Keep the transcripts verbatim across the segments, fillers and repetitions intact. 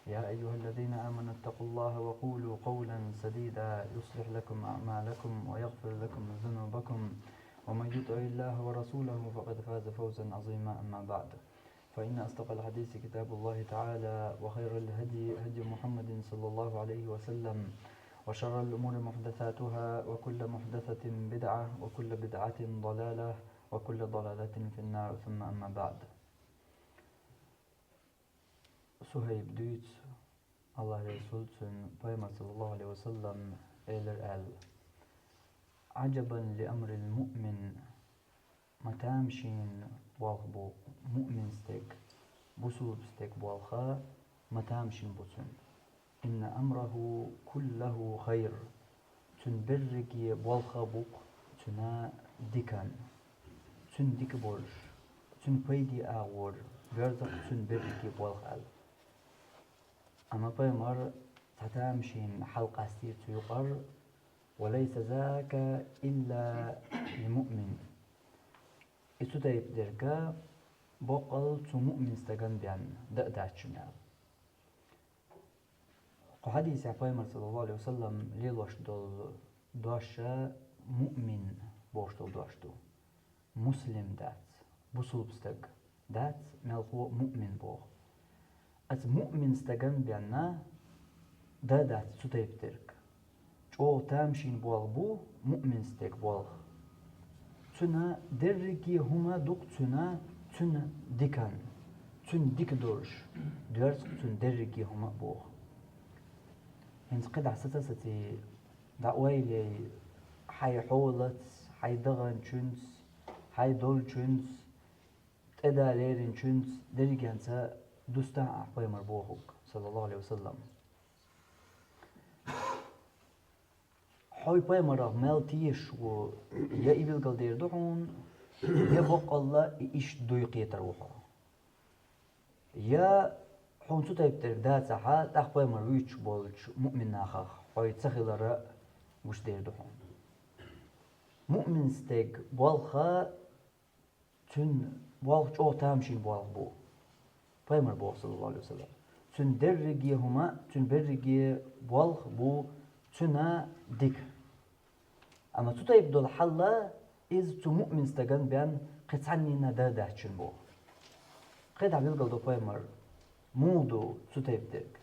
يا أيها الذين آمنوا اتقوا الله وقولوا قولا سديدا يصلح لكم أعمالكم ويغفر لكم ذنوبكم ومن يطع الله ورسوله فقد فاز فوزا عظيما. أما بعد، فإن أصدق الحديث كتاب الله تعالى، وخير الهدي هدي محمد صلى الله عليه وسلم، وشر الأمور محدثاتها، وكل محدثة بدعة، وكل بدعة ضلالة، وكل ضلالة في النار. ثم أما بعد. Сугьайб дуьйцу, Аллахьан Расул, цуьнан пайхамар, саллаллаху Ӏалайхи ва саллам, элира аьлла: «عجبا لأمر المؤمن». Ма тамашийна болх бу муъмин стеган, бусулба стеган болх, ма тамашийна бу цуьнан. «إن أمره كله خير». Цуьнан берриге болх бу-кх цуьнан дикан, цуьнан дика болуш, цуьнан пайде агӀор боьрзу-кх цуьнан берриге болх аьлла. Амма пайхамара цхьа тамашийна хьал къастийра цу юкъара: «وليس ذاك إلا للمؤمن». И цу тайпа дерг боккъал цу муъмин стагана бен дан а дац шуна аьлла. Кху хьадисехь пайхамар, саллаллаху Ӏалайхи ва саллам, лелош долу дош муъмин бохуш долу дош ду. Муслим дац, бусулба стаг дац, мелхо а муъмин боху. Оцу муъмин стагана бен дан а дац цу тайпа дерг. ЧӀогӀа тамашийна болх бу муъмин стеган болх. Цуьнан дерриге хӀума ду-кх цуьнан, цуьнан дикан, цуьнан дика долуш, доьрзу-кх цуьнан дерриге хӀума а боху. ХӀинца кхидӀа саца а саций, дӀаойлий хьайн хьолаца, хьайн даханчуьнца, хьайн долчуьнца, тӀедалеринчуьнца, дерригенца дустахь ахь пайхамар бохург, саллаллаху Ӏалайхи ва саллам. Хьо и пайхамарах мел тешаш ву, я и билгалдер ду хьуна, я баккъалла и иштта дуй кхетар ву хьо. Я хьуна цу тайпа дерг дацахь, тӀаккха пайхамар вуьйцуш болчу муъмин нахах хьо и ца хилар а гучудер ду хьуна. Муъмин стеган болх, цуьнан болх чӀогӀа тамашийна болх бу. Пайхамар боху, саллаллаху Ӏалайхи ва саллам: «Цуьнан дерриге хӀума, цуьнан берриге болх бу цуьнан дика». Амма цу тайпа долу хьал, иза цу муъмин стагана бен кхин цхьаннена дан а дац шуна боху. КхидӀа билгалдо пайхамар, муха ду цу тайпа дерг: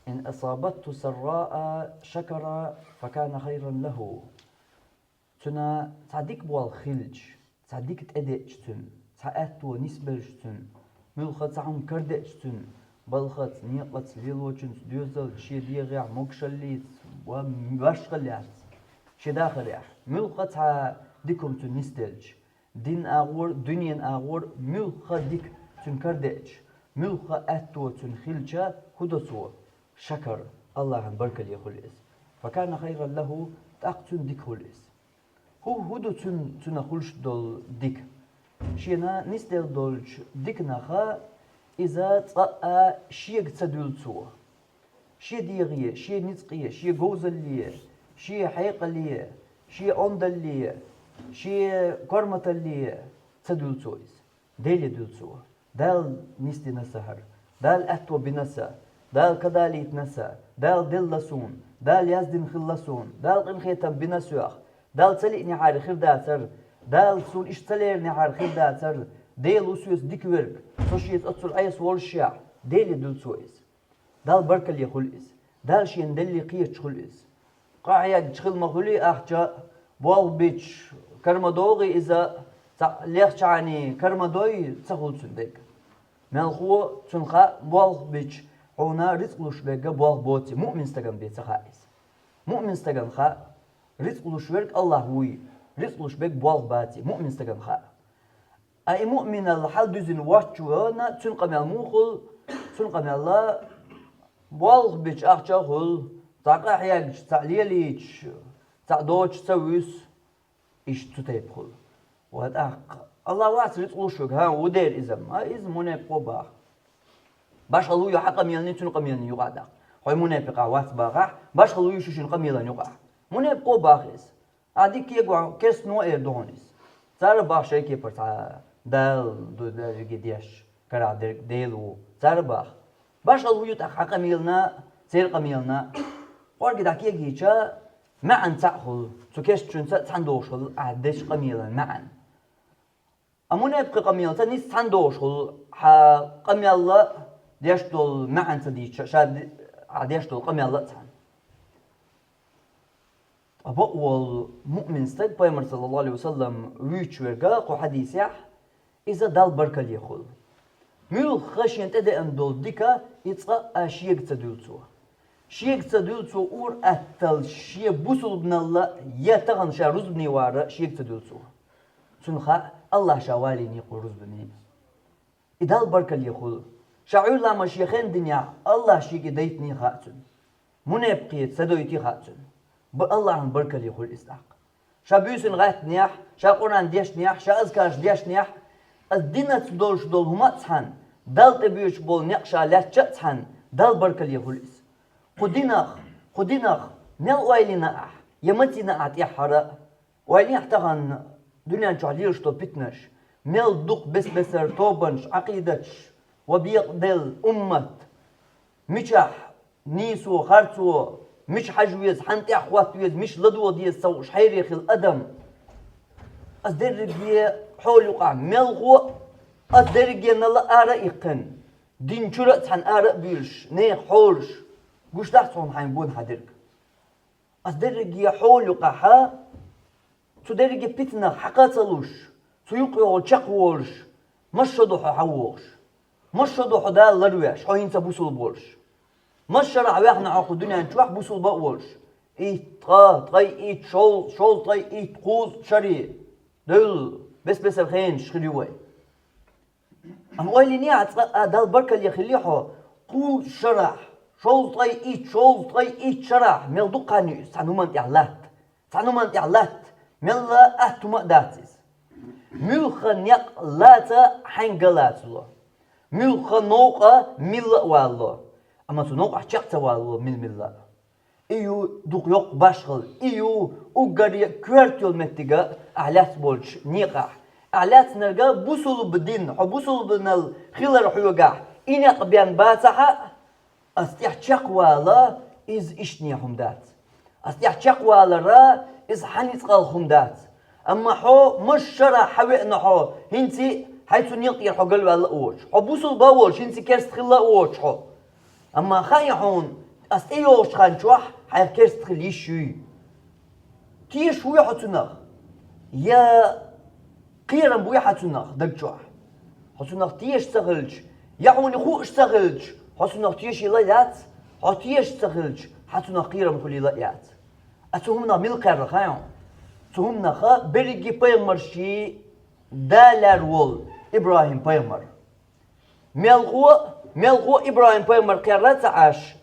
«إن أصابته سراء شكر فكان خيرا له». Цуьнан цхьа дика болх хилча, цхьа дика тӀедеъча цуьнан, цхьа аьтто нисбелча цуьнан, муьлхха цхьа хӀума карадеъча цуьнан, балхаца, некъаца, лелочуьнца, доьзалца, шен дегӀехь, могушаллица, ва башхаллица, шен дахарехь, муьлхха цхьа дика хӀума цуьнан нисделча, динан агӀор, дуьненан агӀор, муьлхха дика цуьнан карадеъча, муьлхха аьтто цуьнан хилча, хӀун до цо? Шакар, Аллахьан баркалле хуьлу иза. «فكان خيرا له», тӀаккха цуьнан дика хуьлу иза. ХӀу-, хӀун ду цуьнан, цуьнан хуьлуш долу дика? Шена нисделла долчу диканах иза цкъа а шега ца дуьллу цо. Шен дегӀе, шен ницкъе, шен говзалле, шен хьекъале, шен Ӏомадалле, шен корматалле ца дуьллу цо иза. Деле дуьллу цо. Дала нисдина сан хӀара. Дала аьтто бина сан. Дала кадалийтина сан. Дала делла суна. Дала яздина хилла суна. Дала къинхетам бина соьх. Дала ца лиънехьара хир дацара. Дала суна иштта ца леринехьара хир дацара. Дела ву соьца дика верг. Со шеца оццул Ӏеса воллушехь, Деле дуьллу цо иза. Дала баркалле хуьлу иза. Дала шена делли кхеташ хуьлу иза. Къахьегча хила ма хуьлий ахча, болх бича карма догӀий иза, цхьаъ лехчахьаний карма дой, ца хуьлу цуьнан дерг. Мелхо, цунна хаьа, болх бича хьуна рицкъ луш берг болх боций, муъмин стагана бен ца хаьа иза. Муъмин стагана хаьа, рицкъ луш верг Аллахь вуй, рицкъ луш берг болх баций, муъмин стагана хаьа. Ткъа и муъминал хьал дуьзина воцчунна цуьнан къамел муха хуьлу? Цуьнан къамел болх бича ахча а хуьлу, цхьаъ къахьегча, цхьаъ лелийча, цхьаъ доцуш ца вуьсу, иштта цу тайпа хуьлу. Ва тӀаккха Аллахь вац рицкъ луш верг, хӀан, ву дера иза-м, а иза мунепкъо баха. Башхалла вуй хьан къамелний, цуьнан къамелний юкъахь даккха. Хьо мунепкъа вац бахахь, башхалла вуй шу шуьнан къамелан юкъахь. Мунепкъо баха иза. Ахь дика кегахь керстано а эр ду хьуна иза. Цара баха шайн кепара цхьа Дала ду дерриге деш, карахь дерг Дела ву. Цара баха. Башхал хӀу ю тӀаккха хьа къамелана, церан къамелана? Къорга дӀакегийча, маьӀан цхьаъ хул, цу кестачуьнца цхьана догӀуш хул ахь дечу къамелан маьӀан. А мунепкъий къамелца нийса цхьана догӀуш хул, хьан къамелла деш долу маьӀан ца дийцча, ша де-, хьан деш долу къамелла а цхьана. Ткъа бакъ волу муъмин стаг, пайхамар, саллаллаху алейхи ва саллам, вуьйцуш верг кху хьадисехь, иза Далла баркалле хуьлу. Муьлхха шен тӀедеана долу дика и цкъа а шега ца дуьлу цо. Шега ца дуьлу цо ур-атталла шен бусулбаналла я тахана ша рузбане вара шега ца дуьлу цо. Цунна хаьа, Аллах ша валийний кху рузбане. И Далла баркалле хуьлу. Ша Ӏуьйра ламаз шен хенна динехь, Аллах шега и дайтиний хаьа цунна. Мунепкъе ца дойтий хаьа цунна. Б-, Аллахьан баркалле хуьлу иза тӀаккха. Ша буьйсанна гӀаьттинехь, ша Къуръан дешнехь, ша азкарш дешнехь, аса динаца долуш долу хӀума а цхьаьна, Далла тӀе боьдуш болу некъ ша лаьцча а цхьаьна, Далла баркалле хуьлу иза. Кху динах, кху динах мел ойла йина ахь, я маца йина ахь тӀаьххьара а? Ойла йехьа тахана дуьнен чохь лелаш долу питанаш, мел дукха бес-бесара тобанаш, Ӏакъидаташ, ва бекъаделла уммат, мичахь нийсо, харцо, мича хьажа веза, хьанна тӀехь хӀотта веза, мича ладогӀа деза ца хууш хьере хилла адам. Аса дерриге хьола юкъахь мелхо а, аса дерригенала ара а иккхина, дин чуьра а цхьаьна ара а буьйлуш, нехан хьолаш, гуш дахьа цхьа хьайна гонахьа дерг. Аса дерриге хьола юкъахьа, цу дерриге питанах хьакха а ца луш, цу юкъа йогӀу чекхволуш, масса шо ду хьо хьан вогӀуш? Масса шо ду хьо Дала ларвеш, хьо хӀинца бусулба волуш? Масса шарахь ваьхна хьо кху дуьнен чохь бусулба а волуш? Итт, ткъа, ткъе итт, шовзткъа, шовзткъе итт, кхузткъа шаре. Девлла, бес-бесара хенаш хир ю вай. Амма ойла йинехьа цкъа а, Далла баркалле хилли хьо, кхузткъа шарахь, шовзткъе итт, шовзткъе итт шарахь мел дукха хан ю иза цхьана хӀуманна тӀехь латта. Цхьана хӀуманна тӀехь латта, мелла атта хӀума а дац иза. Муьлхха некъ лаца хьаьнга лацало. Муьлхха новкъа милла а валало. Амма цу новкъахь чекх ца валало мил-милла а. И ю дукха йоккха башхалла, и ю уггаре а коьрта йолу меттига ахь лаьцна болчу некъахь. Ахь лаьцнарга бусулба дин, хьо бусулбанал хилар хьоьгахь, и некъ бен бацахьа а, аса тӀехь чекхвала, иза иштане хӀума дац. Аса тӀехь чекхвалара, иза хьан ницкъалла хӀума дац. Амма хьо масса шарахь хьан веана хьо, хӀинций хьайн цу некъа тӀера хьо галваьлла а воцуш, хьо бусулба а волуш, хӀинций керста хилла а воцуш хьо. Амма хаьий хьуна, аса тӀейогӀучу хан чохь хьайх керста хила йиш юй? Тешаш вуй хьо цунах? Я кхерам буй хьан цунах даг чохь? Хьо цунах тешаш ца хилча, я хьуна хууш ца хилча, хьо цунах тешийла а яц, хьо тешаш ца хилча, хьан цунах кхерам хуьлийла а яц. А цу хӀуманах мила кхерра хаьий хьуна? Цу хӀуманаха берриге пайхамарший да лаьрра волу ИбрахӀим-пайхамар. Мелхо, мелхо ИбрахӀим-пайхамар кхерра а ца Ӏаш,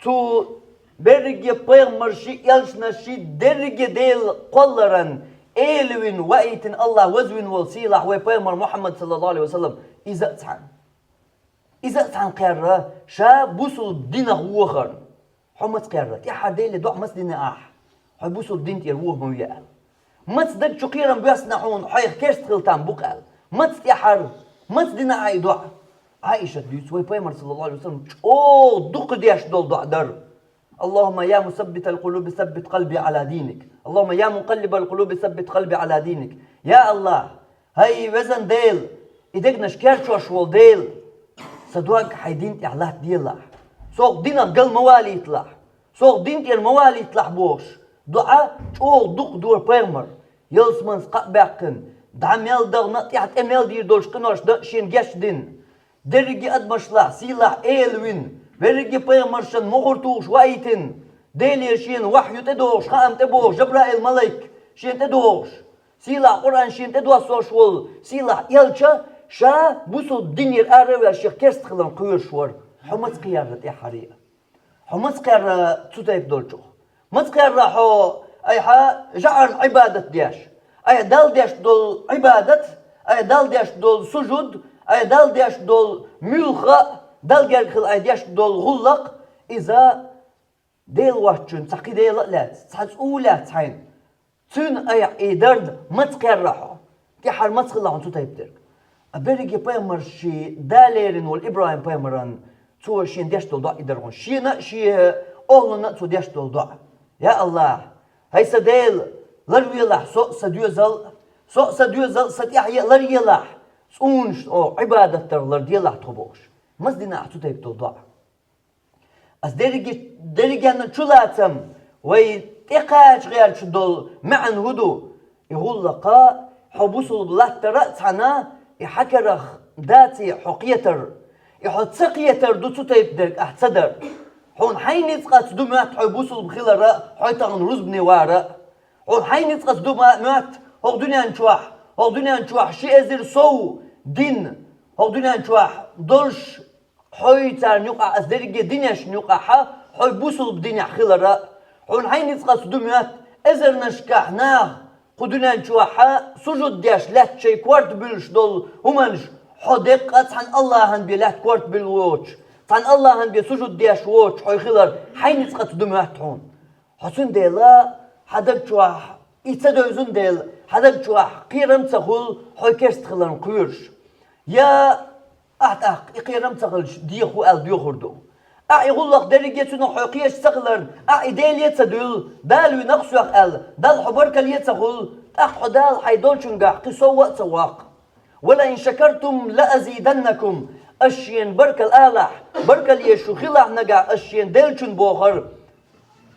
цу берриге пайхамарший, элчанашший, дерриге Делан кхолларан эла вина, ваийтина АллахӀ вазвина волу сийлахь вай пайхамар Мухьаммад, саллаллаху алейхи ва саллам, иза а цхьаьна. Иза а цхьаьна кхерра, ша бусулба динах вохарна. Хьо маца кхерра? ТӀаьххьара Деле доӀа маца дина ахь, хьо бусулба дин тӀера вохам ве аьлла? Маца даг чу кхерам боьссина хьуна, хьайх керста хила там бу-кх аьлла? Маца тӀаьххьара? Маца дина ахь и доӀа? Ӏаишат дуьйцу, вай пайхамар, саллаллаху алейхи ва саллам, чӀогӀа дукха деш долу доӀа дара: «Аллахумма я мусаббитал къулуби, саббит къалби Ӏала диник. Аллахумма я мукъаллибал къулуби, саббит къалби Ӏала диник». Я АллахӀ, хӀай везан Дела, и дегнаш керчош волу Дела, сан дог хьайн дин тӀехь латтаделахь. Сох динах гал ма валийталахь. Сох дин тӀера ма валийталахь бохуш, доӀа чӀогӀа дукха дора пайхамар. Ялсаманца кхаъ баьккхина, дӀа мел дахана а, тӀаьхьа тӀе мел дийр долчу къинош дан а шена гечдина. Дерриге адамашлахь сийлахь эла вина, берриге пайхамаршна мухӀар тухуш ваийтина, Делера шена вахью тӀедогӀуш, хаам тӀебогӀуш Жабраил-малайк шена тӀедогӀуш, сийлахь Къуръан шена тӀедоссош волу сийлахь элча, ша бусулба динера ара а ваьлла, шех керста хиларна кхоьруш вара. Хьо маца кхерра тӀаьххьара? Хьо маца кхерра цу тайпа долчух? Маца кхерра хьо, айхьа жаӀарна Ӏибадат деш? Айхьа Далла деш долу Ӏибадат, айхьа Далла деш долу сужуд, айхьа Далла деш долу муьлхха а, Далла герга хила айхьа деш долу гӀуллакх, иза Дела воцчунна цхьа кхин Дела а лаьцна, цхьа цӀу а лаьцна хьайна. Цуьнан айхьа и дарда маца кхерра хьо? ТӀаьххьара маца хилла хьуна цу тайпа дерг? А берриге пайхамарший да лерина волу ИбрахӀим-пайхамаран Цо шен деш долу доӀа и дара хьуна. Шена а, шен охӀлана а цо деш долу доӀа. Я АллахӀ, хӀай сан Дела, ларвелахь со а, сан доьзал а, со а, сан доьзал а, сан тӀаьхье а ларъелахь, цӀунаш оха Ӏибадат дарх ларделахь тхо бохуш. Маса дина ахь цу тайпа долу доӀа? Ас дерриге-, дерригенна чулацам, вай тӀекхача гӀерташ долу маьӀна хӀун ду? И гӀуллакха хьо бусулба латтара а цхьаьна, и хьан карах даций хьо кхетар, и хьо ца кхетар ду цу тайпа дерг ахь ца дар. Хьуна хьайн ницкъаца ду моьтту хьо бусулба хилар а, хьо тахана рузбане вар а. Хьуна хьайн ницкъаца ду ма-, моьтту хӀокху дуьнен чохь, хӀокху дуьнен чохь ши эзар сов дин, хӀокху дуьнен чохь долуш, хьо царна юкъахь, ас дерриге динешна юкъахь, хьо бусулба динехь хилар а. Хьуна хьайн ницкъаца ду моьтту эзарнашкахь нах кху дуьнен чохь сужуд деш лаьтта шайн корта буьллуш долу хӀуманаш, хьо деккъа а цхьана АллахӀан бен лаьтта корта буьллуш воцуш, цхьана АллахӀан бен сужуд деш воцуш хьо хилар хьайн ницкъаца ду моьтту хьуна. Хьо цундела хьан даг чохь, и ца девзина дела, хьан даг чохь кхерам а ца хуьлу хьо керста хиларна кхоьруш. Я ахь тӀаккха и кхерам а ца хилча, дехо аьлла доьхур ду. Ахь и гӀуллакх дерриге а цунах хьо кхеташ ца хиларна, ахь и Деле а ца дуьллу, Дала вуьйцу соьх аьлла, Далла хьо баркалле а ца хуьлу, тӀаккха хьо Дала хьайн долчуьнгахь кхин сов а ца воккху. «Ва лаин шакартум ла азиданнакум», ас шена баркалла алахь, баркалле шу хилахь нагахь, ас шена деллачунна бохура.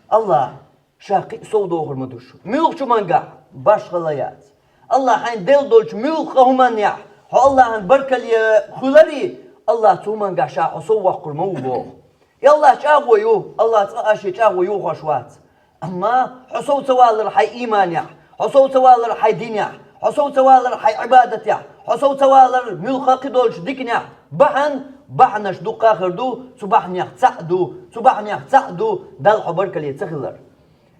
АллахӀ ша кхин а сов дохур ма ду шу. Муьлххачу хӀумангахь башхалла яц. АллахӀ хьайн делла долчу муьлхха хӀуманехь хьо АллахӀан баркалле хуьларий, АллахӀ цу хӀумангахь ша хьо сов воккхур ма ву боху. И АллахӀ чӀагӀо ю, АллахӀ цкъа а шен чӀагӀо йохош вац. Амма хьо сов ца валар хьайн ийманехь, хьо сов ца валар хьайн динехь, хьо сов ца валар хьайн Ӏибадатехь, хьо сов ца валар муьлхха а кхидолчу диканехь, бахьана, бахьанаш дуккха а хир ду, цу бахьанех цхьаъ ду, цу бахьанех цхьаъ ду Далла хьо баркалле ца хилар.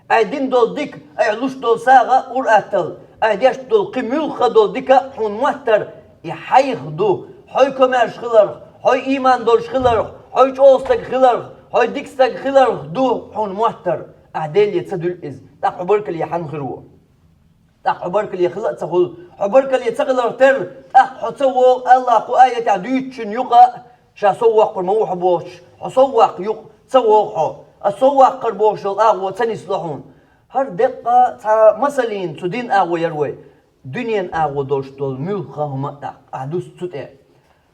Айхьа дина долу дика, айхьа луш долу сагӀа а, ур-атталла, айхьа деш долу кхин муьлхха долу дика а хьуна моттар, и хьайх ду, хьо комаьрша хиларх, хьо ийман долуш хиларх, хьо чӀогӀа стаг хиларх, хьо дика стаг хиларх ду хьуна моттар. Ахь Деле ца дуьллу иза, тӀаккха хьо баркалле хьанна хир ву? ТӀаккха хьо баркалле хила а ца хуьлу, хьо баркалле ца хиларх терра, тӀаккха хьо ца вогӀу АллахӀа кху аятехь дуьйцучунна юкъа, ша сов воккхур ма ву хьо бохуш, хьо сов ваккха юкъа ца вогӀу хьо, ас сов ваккхар бохуш йолу агӀо ца нисло хьуна. ХӀара деккъа цхьа масална цу динан агӀо яра вай. Дуьненан агӀо долуш долу муьлхха а хӀума а тӀаккха ахь дуста цу тӀе.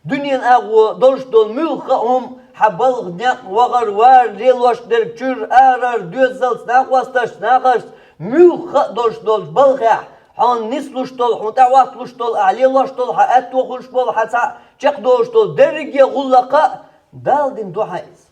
Дуьненан агӀо долуш долу муьлхха а хӀума, хьан балха некъ, вахар, вар, лелош дерг, чуьра, арара, доьзалца, накъосташца, нахашца, муьлхха а долуш долчу балхехь, хьуна нислуш долу, хьуна тӀехӀотталуш долу, ахь лелош долу, хьан аьтто хуьлуш болу, хьан цхьаъ чекхдолуш долу дерриге а гӀуллакха а Дала дина ду хьан иза.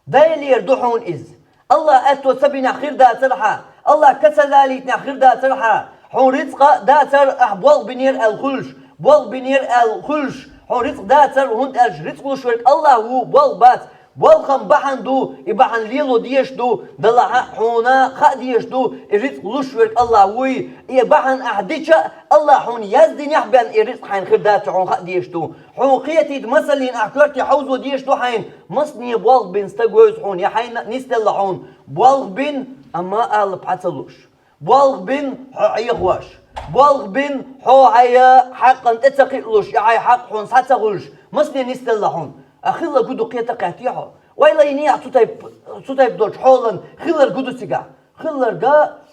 Делера ду хьуна иза. АллахӀа аьтто ца бинехь хир дацара хьан, АллахӀа ка ца далийтинехь хир дацара хьан, хьуна рицкъа а дацара ахь болх бинера аьлла хуьлуш, болх бинера аьлла хуьлуш, хьуна рицкъа дацара, хӀунда аьлча рицкъ луш верг АллахӀ ву, болх бац. Болх-м бахьана ду, и бахьана лело дезаш ду, делахь а хьуна хаа дезаш ду, и рицкъ луш верг АллахӀ вуй, и бахьана ахь дича а, АллахӀа хьуна яздинехь бен и рицкъ хьайна хир дац хьуна хаа дезаш ду. Хьуна кхетийта масална ахь коьрте хьовзо дезаш ду хьайна, масане болх бина стаг вевза хьуна, я хьайна а нисделла хьуна, болх бина, амма алапа хьа ца луш. Болх бина хьо Ӏехош. Болх бина хьо хьайн хьакъан тӀе ца кхиалуш, я хьайн хьакъ хьуна схьа ца хуьлуш, масане нисделла хьуна. А хилларг хӀун ду кхета кхеттий хьо? Вай лайнехь цу тайп-, цу тайпа долчу хьолан хилларг хӀун ду цигахь? Хилларг,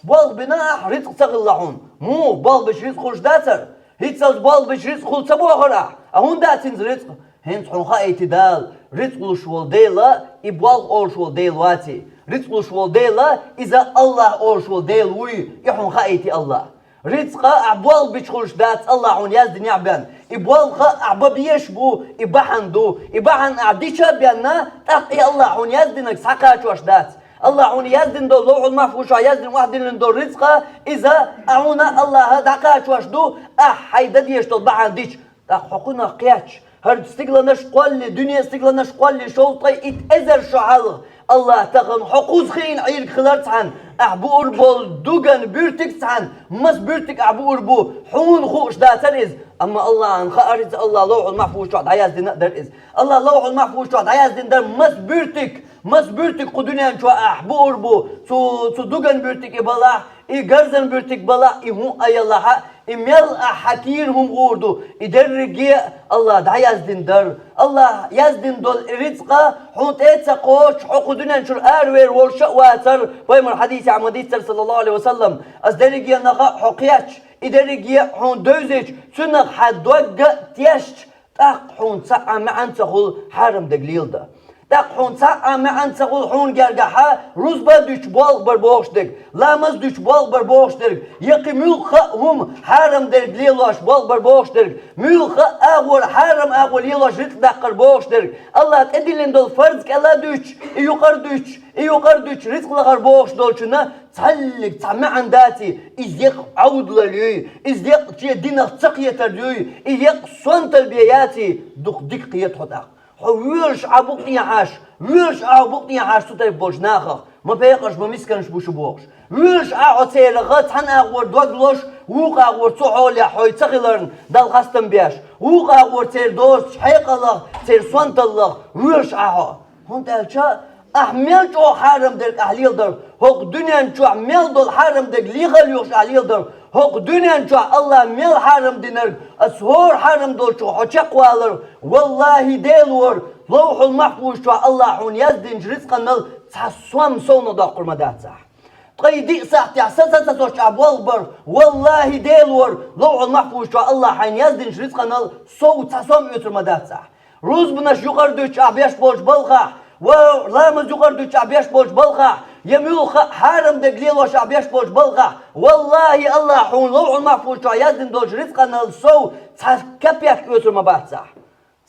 болх бина ахь, рицкъ ца хилла хьуна. Муха, болх бича рицкъ хуьлуш дацара? ХӀинццалц болх бича рицкъ хуьлу ца бохура ахь? А хӀунда дац хӀинца рицкъ? ХӀинца хьуна хаийти Дала, рицкъ луш волу Дела, и болх олуш волу Дела ваций. Рицкъ луш волу Дела, иза АллахӀ олуш волу Дела вуй, и хьуна хаийти АллахӀ. Рицкъа ахь болх бича хуьлуш дац АллахӀа хьуна яздинехь бен. И болх ахь бан безаш бу, и бахьана ду. И бахьана ахь дича а бен, тӀаккха и АллахӀа хьуна яздинарг схьакхачош дац. АллахӀа хьуна яздина долу, Ловхьул Махьфуз чохь яздина, охьадиллина долу рицкъа, иза а хьуна АллахӀа дӀакхачош ду, ахь хьайн дан дезаш долу бахьана дича. ТӀаккха хьо кхунах кхетча, хӀара стигланаш кхоллий, дуьне стигланаш кхоллий, шовзткъе итт эзар шо хьалха, АллахӀ тахана хьо кхуза хиъна Ӏийриг хиларца цхьаьна, ахь буур болу дуган буьртиг цхьаьна, маса буьртиг ахь буур бу, хьуна хууш дацара иза. Амма АллахӀана хаьара иза, АллахӀа Ловхьул Махьфуз чохь дӀаяздина а дара иза. АллахӀа Ловхьул Махьфуз чохь дӀаяздина дара маса буьртиг, маса буьртиг кху дуьнен чохь ахь буур бу, цу, цу дуган буьртиг и балахь, и гарзан буьртиг балахь, и хӀун а ялахь а, И мел ахь хьан кийра хӀума гӀур ду, и дерриге а АллахӀа дӀаяздина дар. АллахӀа яздина долу и рицкъа хьуна тӀе а ца кхочуш, хьо кху дуьнен чуьра аравер волуш а вацара, пайхамар хьадисехь ма-дийццара, саллаллаху Ӏалайхи ва саллам. Ас дерриге а наха а хьо кхетча, и дерриге а хьуна девзича, цунах хьан дог а тешча, тӀаккха хьуна цхьа а маьӀна ца хуьлу хьарам дерг леладан. ТӀаккха хьуна цхьа а маьӀна ца хуьлу хьуна гергахьа рузба дуьтуш болх бар бохуш дерг, ламаз дуьтуш болх бар бохуш дерг, я кхин муьлхха а хӀума хьарам дерг лелош болх бар бохуш дерг, муьлхха а агӀор хьарам агӀо лелош рицкъ даккхар бохуш дерг, АллахӀа тӀедиллина долу фарз кӀел а дуьтуш, и юкъара дуьтуш, и юкъара дуьтуш рицкъ лахар бохуш долчунна цхьаллиг цхьа маьӀна даций, иза еккъа Ӏовдалалла юй, иза еккъа шен динах ца кхетар юй, и еккъа сонталла бен яций, дукха дика кхета хьо тӀаккха. Хьо воьлуш Ӏа букъ тӀехьаш, воьлуш Ӏа хьо букъ тӀехьаш цу тайпа болчу нахах, ма пекъарш, ма мисканаш бу шу бохуш. Воьлуш Ӏа хьо церах цхьана агӀор дог лозуш, вукху агӀор цу хьолехь хьо ца хиларна Далла хастам беш, вукху агӀор церан доцучу хьекъалах, церан сонталлах воьлуш Ӏа хьо. ХӀунда аьлча ахь мел чӀогӀа хьарам дерг ахь леладар, хӀокху дуьнен чохь мел долу хьарам дерг лехал йохуш ахь леладар, хӀокху дуьнен чохь АллахӀа мел хьарам динарг, ас хӀора хьарам долчух хьо чекхвалар, валлахӀи, Делора, Ловхьул-Махьфуз чохь АллахӀа хьуна яздинчу рицкъанал цхьа сом совнах доккхур ма дац ахь. Ткъе диъ сахьтехь са ца сацочу ахь болх бар, валлахӀи, Делора, Ловхьул-Махьфуз чохь АллахӀа хьайна яздинчу рицкъанал сов цхьа сом оьцур ма дац ахь. Рузбанаш юкъара дуьтуш ахь беш болчу балхахь, ва ламаз юкъара дуьтуш ахь беш болчу балхахь, я муьлхха а хьарам дерг лелош ахь беш болчу балхахь, валлахӀи, АллахӀа хьуна Ловхьул-Махьфуз чохь яздина долчу рицкъанал сов цхьа капек оьцур ма бац ахь.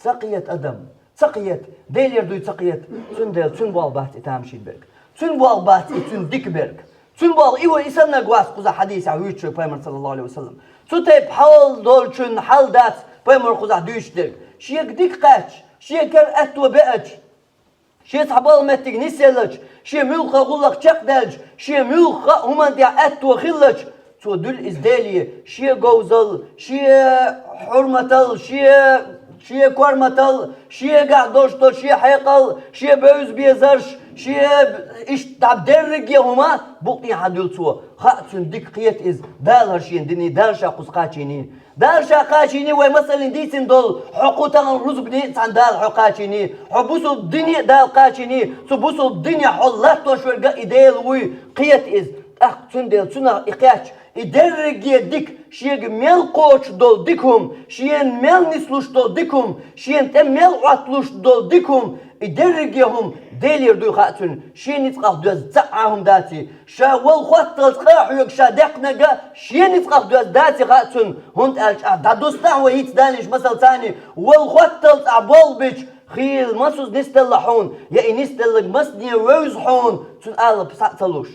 Ца кхета адам, ца кхета, Делера дуй ца кхета, цундела цуьнан болх бац и тамашийна берг. Цуьнан болх бац и цуьнан дика берг. Цуьнан болх и вай и саннарг вац кхузахь хьадисехь вуьйцуш верг пайхамар, саллаллаху Ӏалайхи ва саллам. Цу тайпа хьал долчун хьал дац пайхамар кхузахь дуьйцуш дерг. Шега дика кхаьчча, шен кара аьтто беача, шен цхьа балха меттиг нисъеллача, шен муьлхха гӀуллакх чекхдаьлча, шен муьлхха а хӀуманна тӀехь аьтто хиллача, цо дуьллу иза Деле шен говзал, шен хьурматал, шен, шен корматал, шегахь долуш долу шен хьекъал, шен бевза безарш, шен иштта дерриге а хӀума букъ тӀехьа дуьллу цо. Хаьа цуьнан дика кхета иза, Дала хӀара шена диний, Дала ша кхуза кхачийний. Дала ша кхачийний, вай масаллин дийцина долу, хьо кху тахана рузбане а цхьаьна Дала хьо кхачийний, хьо бусулба дине а Дала кхачийний, цу бусулба дине хьо латтош верг а и Дела вуй, кхета иза. ТӀаккха цундела цунах и кхаьчча, и дерриге а дика, шега мел кхочуш долу дика хӀума, шена мел нислуш долу дика хӀума, шена тӀе мел Ӏотталуш долу дика хӀума, и дерриге а хӀума Делера дуй хаьа цуьнан, шен ницкъах доьзна цхьа а хӀума даций. Ша вала хӀотталц къа а хьоьгуш ша даьккхинарг а шен ницкъах доьзна даций хаьа цунна, хӀунда аьлча ахь дӀадустахь вай хӀинца далийначу масалцаний, вала хӀотталц ахь болх бича, хийла массо а нисделла хьуна, я и нисделларг массане вевза хьуна, цуьнан алапа схьа а ца луш.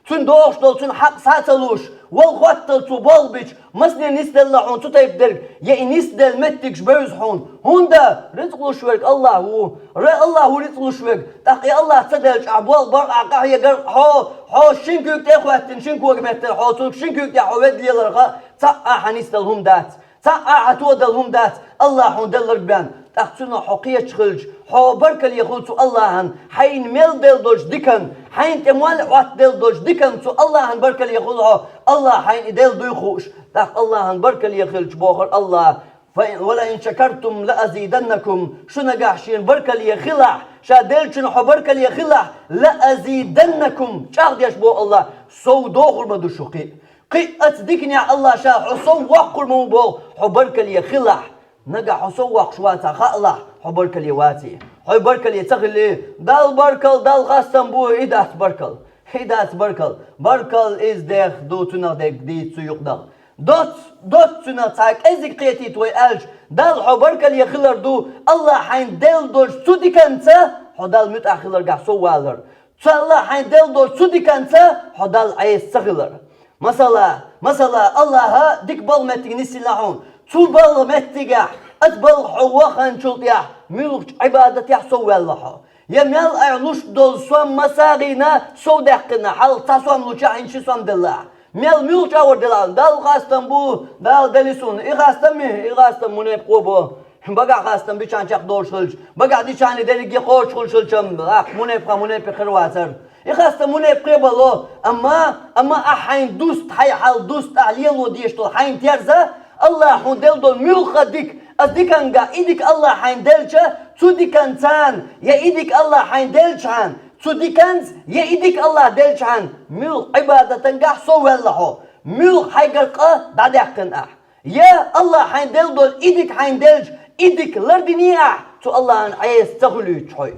Цуьнан догӀуш долу цуьнан хьакъ схьа а ца луш, вала хӀотталц цо болх бича, массане нисделла хьуна цу тайпа дерг, я и нисделла меттигаш бевза хьуна. ХӀунда рицкъ луш верг АллахӀ ву. Ре АллахӀ ву рицкъ луш верг. ТӀаккха и АллахӀ ца делча ахь болх бар, ахь къахьегар, хьо, хьо шина куьйга тӀе а хӀоьттина, шина кога меттара хьо, цуьнга шина куьйга тӀехь хьо ведда леларх а, цхьа а хьан нисделла хӀума дац. Цхьа а хьан тодалла хӀума дац, АллахӀа хьуна делларг бен. ТӀаккха цунах хьо кхеташ хилча, хьо баркалле хуьлу цу АллахӀан, хьайна мел делла долчу дикан, хьайна тӀе мел Ӏоттаделла долчу дикан цу АллахӀан баркалле хуьлу хьо, АллахӀа хьайна и делла дуй хууш. ТӀаккха АллахӀан баркалле хилча бохура АллахӀа: «Ва, ва ла ин шакартум ла азиданнакум». Шу нагахь шена баркалле хилахь, ша деллачунна хьо баркалле хилахь, «ла азиданнакум», чӀагӀдеш боху АллахӀа, сов дохур ма ду шу кхин а. Кхин а оцу диканехь АллахӀа ша хьо сов воккхур ма ву боху, хьо баркалле хилахь. Нагахь хьо сов воккхуш вацахь, хаалахь, хьо баркалле ваций. Хьо баркалле ца хилий, Далла баркалла, Далла хастам бу, и дац баркалла. И дац баркалла. Баркалла иза дех ду, цунах дерг дийца цу юкъадала. Доц, доц цунах цхьа кӀезиг кхетийта вай аьлча, Далла хьо баркалле хилар ду, АллахӀа хьайна делла долчу цу диканца хьо Далла муьтӀахь хиларгахь сов валар. Цу АллахӀа хьайна делла долчу цу диканца хьо Далла Ӏеса ца хилар. Масала, масала, АллахӀа дика балха меттиг нисйина хьуна. Цу балха меттигехь, оцу балха хьо ваханчул тӀехь, муьлххачу Ӏибадатехь сов ваьлла хьо. Я мел айхьа луш долу сом ма сагӀина, сов даьккхина, хьалха цхьа сом лучахь, хӀинца ши сом делла ахь. Мел муьлххачу агӀор делахь, Далла хастам бу, Дала дели суна, и хастам ми, и хастам муьнепкъо бо. Багахь хастам бичхьана чекхдолуш хилча, багахь дичхьана дерриге кхочуш хилчам, ахь мунепха мунепе хир вацара. И хастам мунепхе бало, амма, амма ахь хьайн дуст, хьайн хьал дуст, ахь лело дезаш долу хьайн терза, Аллахьа хьуна делла долу муьлхха дика, ас диканга и дика Аллахьа хьайн делча, цу дикан царна, я и дика Аллахьа хьайн делчхьана, цу диканца, я и дика Аллахьа делчхьана, муьлхха Ӏибадатангахь сов ваьлла хьо, муьлхха хьайгара къа дӀадаьккхина ахь. Я Аллахьа хьайн делла долу и дика хьайн делча, и дика лардиний ахь, цу Аллахьан Ӏеса ца хуьлуьйтуш хьой.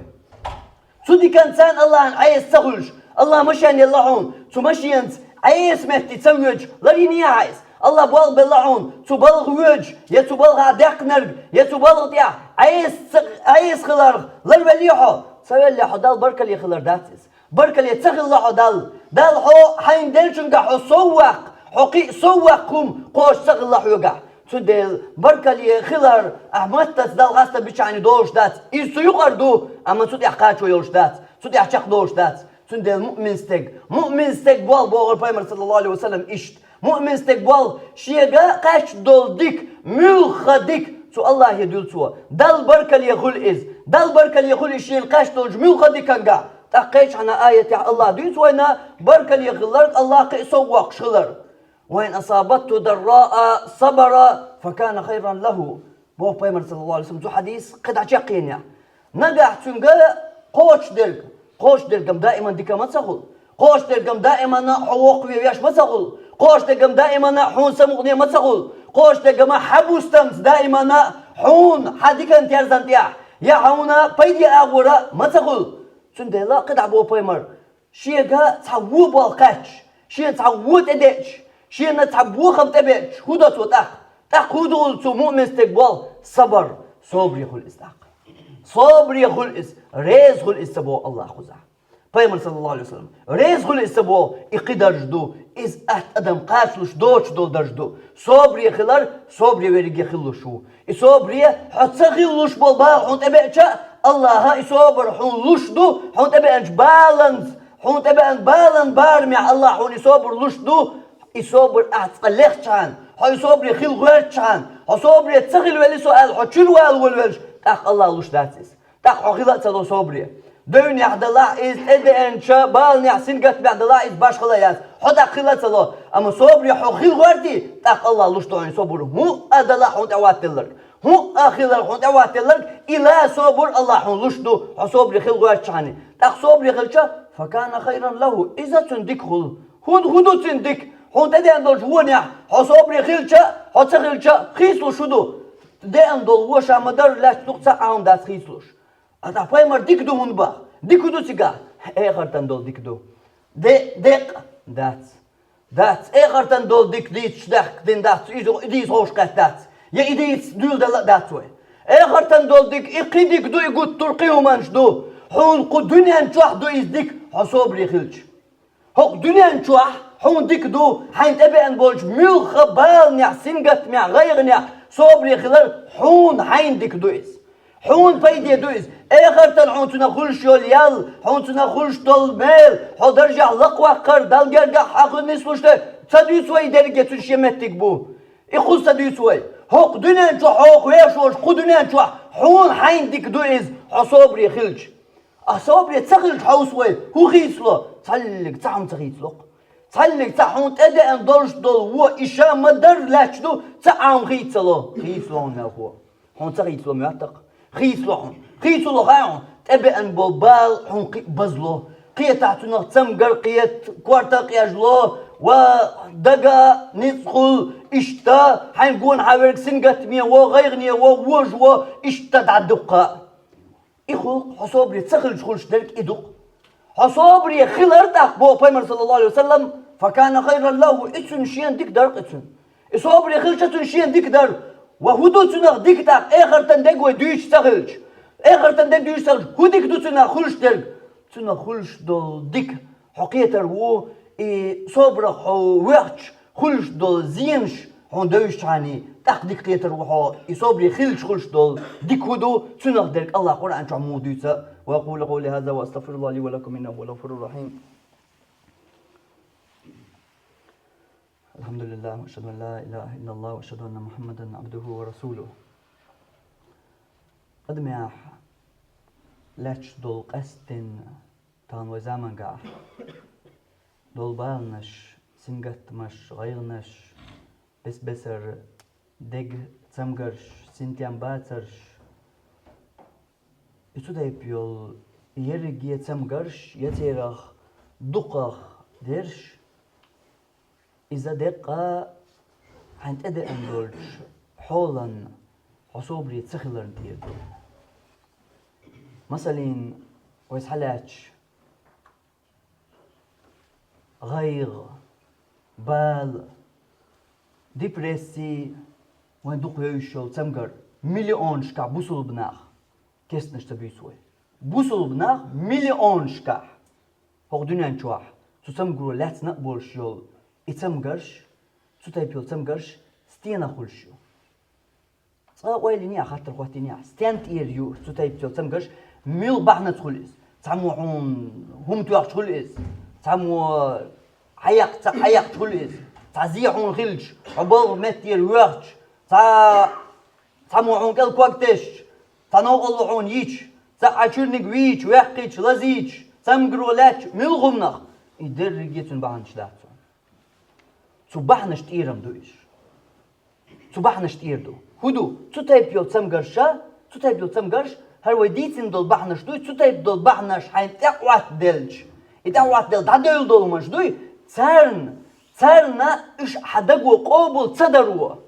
Цу дикан царна Аллахьан Ӏеса ца хуьлуш, Аллахьа машен елла хьуна, цу машенца Ӏеса метте ца воьдуш, ларйиний ахь иза. Аллахьа болх белла хьуна, цу балха воьдуш, я цу балхахь даьккхинарг, я цу балха тӀехь Ӏеса ца, Ӏеса хиларх ларвеллий хьо. Ца веллехь хьо Далла баркалле хилар дац иза. Баркалле ца хилла хьо Далла. Далла хьо хьайна деллачуьнгахь хьо сов ваккха, хьо кхин а сов ваккха хӀума кхочуш ца хилла хьоьгахь. Цундела баркалле хилар, ахь маттаца Далла хастам бичхьана долуш дац. Иза цу юкъара ду, амма цу тӀехь кхачо йолуш дац, цу тӀехь чекхдолуш дац. Цундела муъмин стеган, муъмин стеган болх бохура пайхамар, саллаллаху Ӏалайхи ва саллам, иштта. Муъмин стеган болх шега кхаьчна долу дика, муьлхха дика цу Аллахье дуьллу цо. Далла баркалле хуьлу иза. Далла баркалле хуьлу иза шена кхаьчна долчу муьлхха диканга. ТӀаккха кхечхьана аятехь Аллахьа дуьйцу вайна баркалле хилларг, Аллахьа кхин а сов воккхуш хилар. «Ва ин асабатху дарраъу сабара, факана хайран лаху», боху пайхамар, саллаллаху Ӏалайхи ва саллам, цу хьадис кхидӀа чеккхенехь. Нагахь цуьнга кхочушдерг, кхочушдергам даиман дика ма ца хуьлу. Кхочушдергам даимана хьо воккхаве веш ма ца хуьлу. Кхочушдергам даимана хьуна самукъане ма ца хуьлу. Кхочушдергама хьан бустамца даимана хьуна хьан дикан терзан тӀехь, я хьуна пайде агӀора ма ца хуьлу. Цундела кхидӀа боху пайхамар, шега цхьа вон болх кхаьчча, шена цхьа вон тӀедеъча, шена цхьа бохам тӀебеъча, хӀун до цо тӀаккха? ТӀаккха хӀун ду цу муъмин стеган болх? Сабар, собаре хуьлу иза тӀаккха. Собаре хуьлу иза, реза хуьлу иза ца боху Аллахьа кхузахь. Пайхамар, саллаллаху Ӏалайхи ва саллам, реза хуьлу иза ца боху, и кхин дарж ду, иза атта адам кхачалуш доцуш долу дарж ду. Собаре хилар, собаре верриге хилалуш ву. И собаре хьо ца хилалуш болу бала хьуна тӀебеъча, Аллахьа и собар хьуна луш ду, хьуна тӀебеанчу баланца, хьуна тӀебеана балан барамехь Аллахьа хьуна и собар луш ду, и собар ахь цкъа лехчхьана, хьо и собаре хила гӀоьртчхьана, хьо собаре ца хила велли со аьлла, хьо чуьра вала волавелча, тӀаккха Аллахьа луш дац иза. ТӀаккха хьо хила а ца ло собаре. Девнехь далахь иза, тӀедеанча баланехь, сингаттамехь далахь иза башхала яц. Хьо тӀаккха хила а ца ло. Амма собаре хьо хила гӀоьртий, тӀаккха Аллахьа луш ду хьуна собар. ХӀуъа далахь хьуна тӀехӀоттаделларг. ХӀуъа хилар хьуна тӀехӀоттаделларг, и ла собар Аллахьа хьуна луш ду, хьо собаре хила гӀоьртчхьана. ТӀаккха собаре хилча, факана хайран лаху, иза цуьнан дика хуьлу. ХӀун, хӀун ду цуьнан дика? Хьуна тӀедеана долчу вонехь, хьо собаре хилча, хьо ца хилча, хийцалуш хӀун ду? Деана долу вон ша ма-дарра лаьтташ ду-кх, цхьа а хӀума дац хийцалуш. А тӀаккха пайхамар дика ду хӀунда боху? Дика хӀун ду цигахь? Эхартан долу дика ду. Де-, декъа? Дац. Дац. Эхартан долу дика дийцаш даьхка дина дац, иза, и дийца ховшахкхетта дац. Я и дийца дуьйладала а дац вай. Эхартан долу дика, и кхин дика ду, и гуттар а кхин хӀуманаш ду. Хьуна кху дуьнен чохь ду иза дика, хьо собаре хилча. ХӀокху дуьнен чохь хьуна дика ду, хьайна тӀебеана болчу муьлхха баланехь, сингаттамехь, гӀайгӀанехь собаре хилар хьуна хьайна дика ду иза. Хьуна пайде ду иза. Эхартан хьуна цунах хуьлуш йолу ял, хьуна цунах хуьлуш долу мел, хьо даржехь лакхаваккхар, Далла гергахь хьан хуьлу нислуш дерг, ца дуьйцу вай, и дерриге цуьнан шен меттиг бу. И кхуза ца дуьйцу вай. ХӀокху дуьнен чохь хьо вехаш волчу кху дуьнен чохь хьуна хьайна дика ду иза, хьо собаре хилча. А собаре ца хилча хьовса вай, хӀун хийцало? Цхьаллиг цхьа хӀума ца хийцало-кх. Цхьаллиг цхьа хьуна тӀедеана долуш долу вон, и ша ма-дарра лаьтташ ду, цхьа а хӀума хийца ца ло. Хийцало хьуна мелхо. Хьуна ца хийцало моьтту-кх. Хийцало хьуна. Хийцало хаьа хьуна. ТӀебеана болу бала хьуна кхин а базло. Кхетахь цунах цамгар кхета, корта къежло, ва дага ницкъ хуьлу, иштта хьайн гонахьа верг сингаттаме во, гӀайгӀане во, вожа во, иштта дӀадуккха. И хуьлу-кх хьо собаре ца хилча хуьлуш дерг, и ду-кх. Хьо собаре хилар тӀаккха, боху пайхамар, саллаллаху Ӏалайхи ва саллам, факана хайран лаху, и цуьнан шена дика дара-кх и цуьнан. И собаре хилча цуьнан шена дика дара. Ва хӀун ду цуьнах дика тӀаккха, эхартан дерг вай дуьйцуш ца хилча? Эхартан дерг дуьйцуш ца хилча, хӀун дика ду цуьнах хуьлуш дерг? Цуьнах хуьлуш долу дика хьо кхетар ву, и собарах хьо воьхча, хуьлуш долу зенаш хьуна девзачхьана, тӀаккха дика кхетар ву хьо, и собаре хилча хуьлуш долу дика хӀун ду, цуьнах дерг Аллахьа Къуръан чохь муха дуьйцу. وأقول قولي هذا وأستغفر الله لي ولكم إنه هو الغفور الرحيم. الحمد لله، وأشهد أن لا إله إلا الله، وأشهد أن محمدا عبده ورسوله. Адамехь лаьтташ долу къаьсттина тахана вай заманга долу баланаш, сингаттамаш, гӀайгӀанаш, бес-бесара дега цамгарш, синтем бацарш, и цу тайпа йолу ерриге цамгарш, я церах дукхах дерш, иза деккъа хьайн тӀедеана долчу хьолан хьо собаре ца хиларна тӀера ду. Масалин, вай схьалаьтташ, гӀайгӀа, бала, депрессия, вайн дукха вевзаш йолу цамгар миллионашкахь бусулба нах, кестнаш ца буьйцу вай. Бусулба нах миллионашкахь хӀокху дуьнен чохь цу цамгаро лаьцна а болуш йолу и цамгарш, цу тайпа йолу цамгарш стенах хуьлуш ю? Цкъа ойла йиний ахь, хаттар хӀоттийний ахь, стен тӀера ю цу тайпа йолу цамгарш, муьлха бахьанаца хуьлу иза? Цхьаммо хьуна хӀума тоьхча хуьлу иза? Цхьаммо хьаяккха, ца хьаяккхача хуьлу иза? Цхьа зе хьуна хилча, хьо балха меттера воьхча, цхьа, цхьаммо хьуна кӀел ког тесча, цхьа новкъарло хьуна йича, цхьа а чуьрниг вийча, ваьккхича, лазийча, цамгаро лаьттача, муьлха хӀуманах, и дерриге цуьнан бахьанаш дац цунна. Цу бахьанаш тӀера ма ду иза. Цу бахьанаш тӀера ду. ХӀун ду? Цу тайпа йолу цамгарша, цу тайпа йолу цамгарш, хӀара вай дийцина долу бахьанаш дуй, цу тайпа долу бахьанаш хьайна тӀехӀоттаделча, и тӀехӀоттаделла дӀадевлла долу хӀуманаш дуй, царна, царна уьш хьан даго къобал ца даро,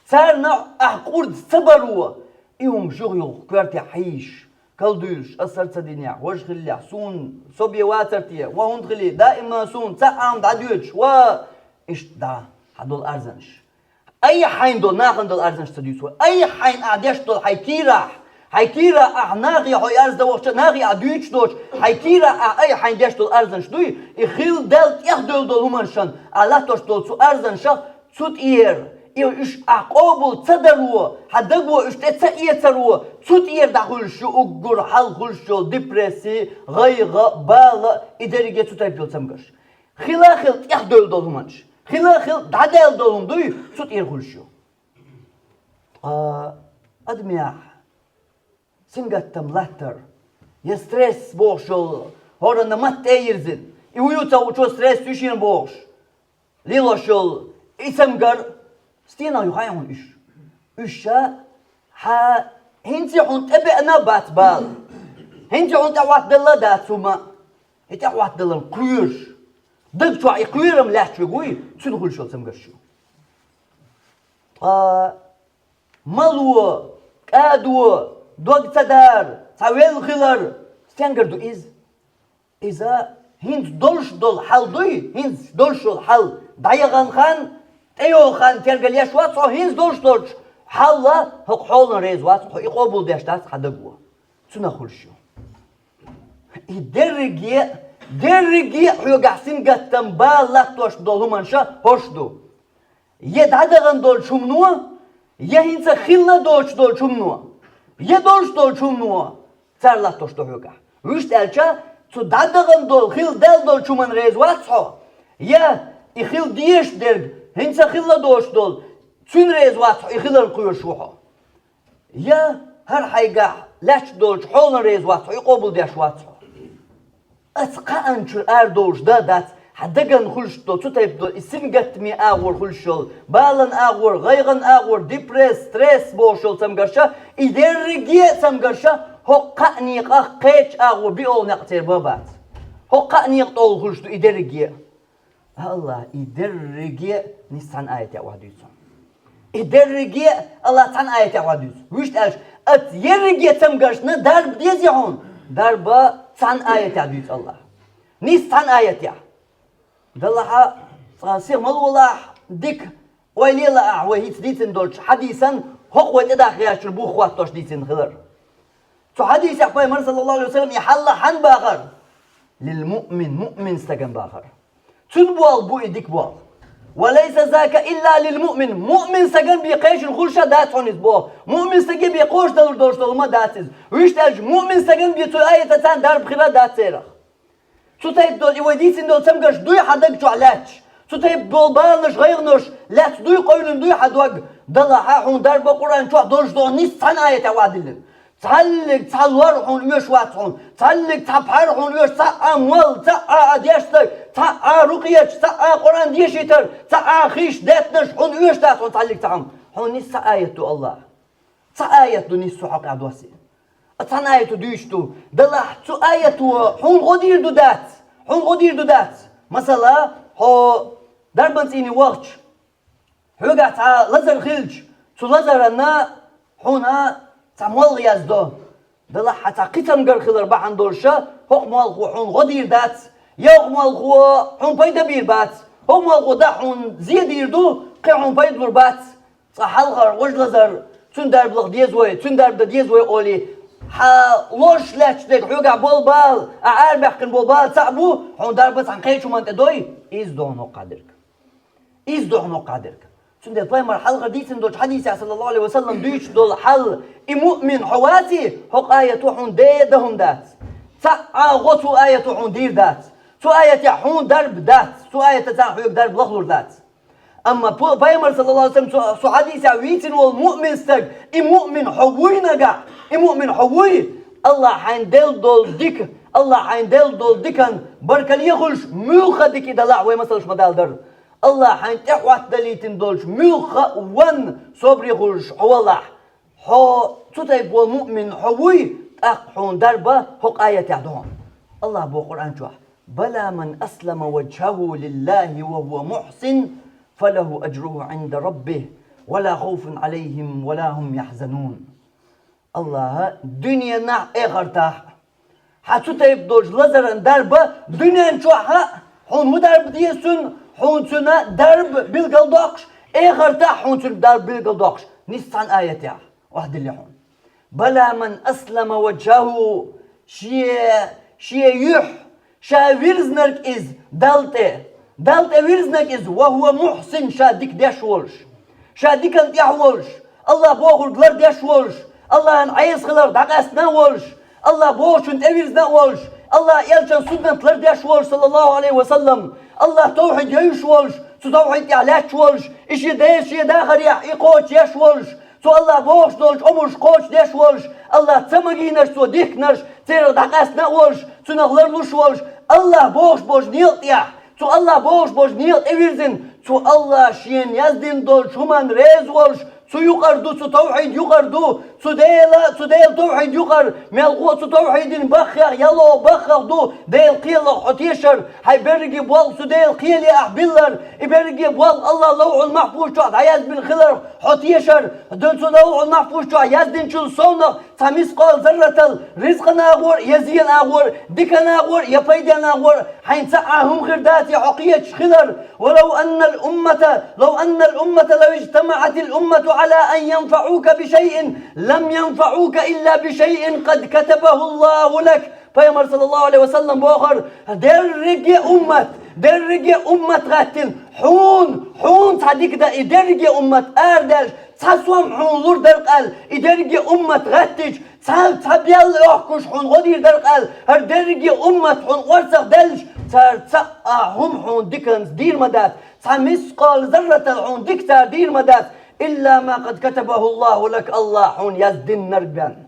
царна ахь къурд ца баро, и хӀума жух-юха коьртехь хьийзаш, калдуьйлуш, ас хӀара ца динехь, важа хиллехь, суна со бен вацара те, ва хӀунда хили, даима суна цхьа а хӀума дӀадоьдуш, ва иштта дӀа, хьан долу арзанаш. Айхьа хьайна долу, нахана долу арзанаш ца дуьйцу вай. Айхьа хьайна ахь деш долу хьайн кийрахь, хьайн кийрахь ахь нахе хьо арз дан вахча, нахе ахь дуьйцуш доцуш, хьайн кийрахь ахь айхьа хьайна деш долу арзанаш дуй, и хилла Далла тӀехдевлла долу хӀуманашна ахь латтош долу цу арзанашах, цу тӀера, и уьш ахь къобал ца даро, хьан даго уьш тӀе ца эцаро, цу тӀера дӀахуьлуш ю уггар хьалха хуьлуш йолу депрессия, гӀайгӀа, бала, и дерриге цу тайпа йолу цамгарш. Хила а хила тӀехдевлла долу хӀуманаш. Хила а хила дӀадаьлла долу хӀума дуй, цу тӀера хуьлуш ю. Ткъа адамехь сингаттам латтар, я стресс бохуш йолу, хӀоранна матта тӀе йирзина, и вуй ца вучо стресс ю шена бохуш, лелош йолу и цамгар, стенах ю хаьий хьуна уьш? Уьш ша хьан хӀинца хьуна тӀебеана а бац бала. ХӀинца хьуна тӀехӀоттаделла а дац хӀума. И тӀехӀоттаделлан кхоьруш. Даг чохь и кхоьрам лаьтташ верг вуй, цуьнан хуьлуш йолу цамгарш ю. Ткъа мало, кӀадо, дог ца дар, цхьа велла хилар, стенгара ду иза? Иза хӀинца долуш долу хьал дуй, хӀинца долуш долу хьал, дӀаяхана хан, тӀейогӀу хан тергал еш вац хьо, хӀинца долуш долчу хьалла хӀокху хьолан реза вац хьо, и къобал деш дац хьан даго. Цунах хуьлуш ю. И дерриге, дерриге хьоьгахь сингаттам, бала латтош долу хӀуманаш хӀорш ду. Я дӀадахана долчу хӀумано, я хӀинца хилла доцуш долчу хӀумано, я долуш долчу хӀумано, цара латтош ду хьоьгахь. Вуьшта аьлча, цу дӀадахана долу, хилла даьлла долчу хӀуманна реза вац хьо, я и хила дезаш дерг, хӀинца хилла доцуш долу, цуьнан реза вац хьо, и хиларна кхоьруш ву хьо. Я хӀара хьайгахь лаьтташ долчу хьолан реза вац хьо, и къобал деш вац хьо. Аса кхаанчуьра арадовлуш дан а дац, хьан дагана хуьлуш долу, цу тайпа долу, и сингаттаме агӀор хуьлуш йолу, балан агӀор, гӀайгӀан агӀор, депресс, стресс бохуш йолу цамгарша, и дерриге а цамгарша, хӀокху кхаа некъах кхечу агӀор биъолу некъ церан бан бац. ХӀокху кхаа некъа тӀехула хуьлуш ду и дерриге а. Аллах и дерриге а нийса цхьана аятехь охьадуьйцу. И дерриге а Аллах цхьана аятехь охьадуьйцу. Вуьшта аьлча, аса ерриге цамгаршна дарба дезий хьуна? Дарба цхьана аятехь дуьйцу Аллах. Нийса цхьана аятехь. Даллахьа, цкъа сиха ма лолахь, дика ойла елахь, вай хӀинца дийцина долчу хьадисан хӀокху вай тӀедахьа гӀертачуьра бух хӀоттош дийцина хилар. Цу хьадисехь пайхамар, саллаллаху алейхи ва саллям, и хьал хьанна бахара? Лил муъмин, муъмин стагана бахара. Цуьнан болх бу и дика болх. Ва лайса зака илла лил муъмин. Муъмин стагана бен кхечуьнга хуьлуш а дац хьуна иза болх. Муъмин стаге бен кхочушдалур долуш долу хӀума а дац иза. Вуьшта аьлча, муъмин стагана бен цу аятаца дарба хир а дац церах. Цу тайпа долу и вай дийцина долу цамгарш дуй хьан даг чохь лаьтташ? Цу тайпа болу баланаш, гӀайгӀанаш лаьцна дуй, къевлина дуй хьан дог? Даллахьа, хьуна дарба Къуръан чохь долуш долу нийса цхьана аятехь охьадиллина. Цхьаллиг цхьа лор хьуна оьшуш вац хьуна, цхьаллиг цхьа пхьар хьуна оьшуш, цхьа а молла, цхьа а дешна саг, цхьа а рукъеча, цхьа а Къуръан дешийтар, цхьа а хиш деттанаш хьуна оьшуш дац хьуна цхьаллиг цхьа хӀума. Хьуна нийса цхьа аят ду Аллахьа. Цхьа аят ду нийса цу хьокъехь доссий. А цхьана аято дуьйцуш ду. Делахь цу аято хьуна гӀо дийр ду дац? Хьуна гӀо дийр ду дац? Масала, хьо дарбан цӀийне вахча, хьоьгахь цхьа лазар хилча, цу лазаранна хьуна цхьа молла яздо. Делахь хьан цхьа кхетам гар хилар бахьана долуша, хӀокху моллахо хьуна гӀо дийр дац, я хӀокху моллахо хьуна пайда бийр бац, хӀокху моллахо даа хьуна зе дийр ду, кхин хьуна пайда лур бац. Цкъа хьалхара важа лазар, цуьнан дарба лаха деза вай, цуьнан дарба дан деза вай олий, хьан лоруш лаьтташ дерг хьоьгахь болу бала, ахь арабаьккхина болу бала цхьаъ бу, хьуна дарба цхьана кхечу хӀуманна тӀе дой, иза ду хьуна хӀокху дерг. Иза ду хьуна хӀокху дерг. Цундела пайхамар хьалхара дийцина долчу хьадисехь, саллаллаху Ӏалайхи ва саллам, дуьйцуш долу хьал, и муъмин хьо ваций, хӀокху аято хьуна де дан хӀума дац. Цхьа а гӀо цу аято хьуна дийр дац. Цу аятехь хьуна дарба дац. Цу аятаца хьоьга дарба лахлур дац. Амма пу-, пайхамар, саллаллаху Ӏалайхи ва саллам, цу, цу хьадисехь вийцина волу муъмин стаг, и муъмин хьо вуй нагахь, и муъмин хьо вуй, Аллахь хьайна делла долу дика, Аллахь хьайна делла долу дикан баркалла хуьлуш, муьлхха дика и далахь, вай масалш ма-далла дара. Аллахь хьайна тӀехӀоттадалийтина долчу муьлхха а ван собаре хуьлуш хьо валахь, хьо цу тайпа волу муъмин хьо вуй, тӀаккха хьуна дарба хӀокху аятехь ду хьуна. Аллахь боху Къуръан чохь: «Бала ман аслама ваджхаху лиллахи ва хува мухсин, фалаху аджруху Ӏинда раббихи, ва ла хавфун Ӏалайхим, ва ла хум яхьзанун». Аллахьа дуьненахь а, эхартахь а хьан цу тайпа долчу лазаран дарба дуьнен чохь а хьуна хӀун дарба деза цунна, хьуна цуьнан дарба билгалдоккхуш, эхартахь а хьуна цуьнан дарба билгалдоккхуш, нийса цхьана аятехь охьадиллина хьуна. «Бала ман аслама ваджхаху», шен, шен юьхь, ша вирзинарг иза Далла тӀе. Далла тӀе вирзинарг иза, «ва хува мухсин», ша дика деш волуш. Ша диканна тӀехь а волуш, Аллахь бохург лардеш а волуш, Аллахьан Ӏеса хиларх дӀакъаьстина а волуш, Аллахь бохучунна тӀевирзина а волуш, Аллахьан элчан суннат лардеш а волуш, саллаллаху Ӏалайхи ва саллам, Аллахь тавхьид йойуш а волуш, цу тавхьид тӀехь лаьтташ а волуш, и шен Дела шен дахарехь и кхочушдеш а волуш, цу Аллахь бохуш долчу омраш кхочушдеш а волуш, Аллахь ца магийнарш цо дихкинарш, церах дӀакъаьстина а волуш, цунах ларлуш а волуш, Аллахь бохуш болчу некъа тӀехь, цу Аллахь бохуш болчу некъа тӀевирзина, цу Аллахь шена яздина долчу хӀуманна реза волуш, цу юкъара ду, цу тавхьид юкъара ду, цу Дела, цу Делан тавхьид юкъара, мелхо а цу тавхьидин баххех, яло баххах ду, Делан кхелах хьо тешар, хьайн берриге болх цу Делан кхеле ахь биллар, и берриге болх Аллахь лавхьул махьфуз чохь дӀаязбина хиларх хьо тешар, дан цу лавхьул махьфуз чохь яздинчул совнах цхьа мискъал зарратал ризкъан агӀор, я зенан агӀор, дикан агӀор, я пайдан агӀор, хьайна цхьа а хӀума хир дац, я хьо кхеташ хилар. «Ва лав аннал уммата, лав аннал уммата лав иджтамаӀатил уммату Ӏала ан янфаӀука би шайин, лам янфаӀука илла би шайин къад катабаху Аллаху лак». Пайхамар, саллаллаху Ӏалайхи ва саллам, бохура: «Дерриге уммат, дерриге уммат гӀаттина, хьуна, хьуна цхьа дика дан и дерриге уммат арадаьлча, цхьа сом хьуна лур дара-кх аьлла, и дерриге уммат гӀаттича, цхьа, цхьа бел йохкуш хьуна гӀо дийр дара-кх аьлла, хӀара дерриге уммат хьуна орцах даьлча, цара цхьа а хӀума хьуна диканца дийр ма дац, цхьа мискъал зарратал хьуна дика цара дийр ма дац, илла ма къад катабаху Аллаху лак, Аллахь хьуна яздинарг бен».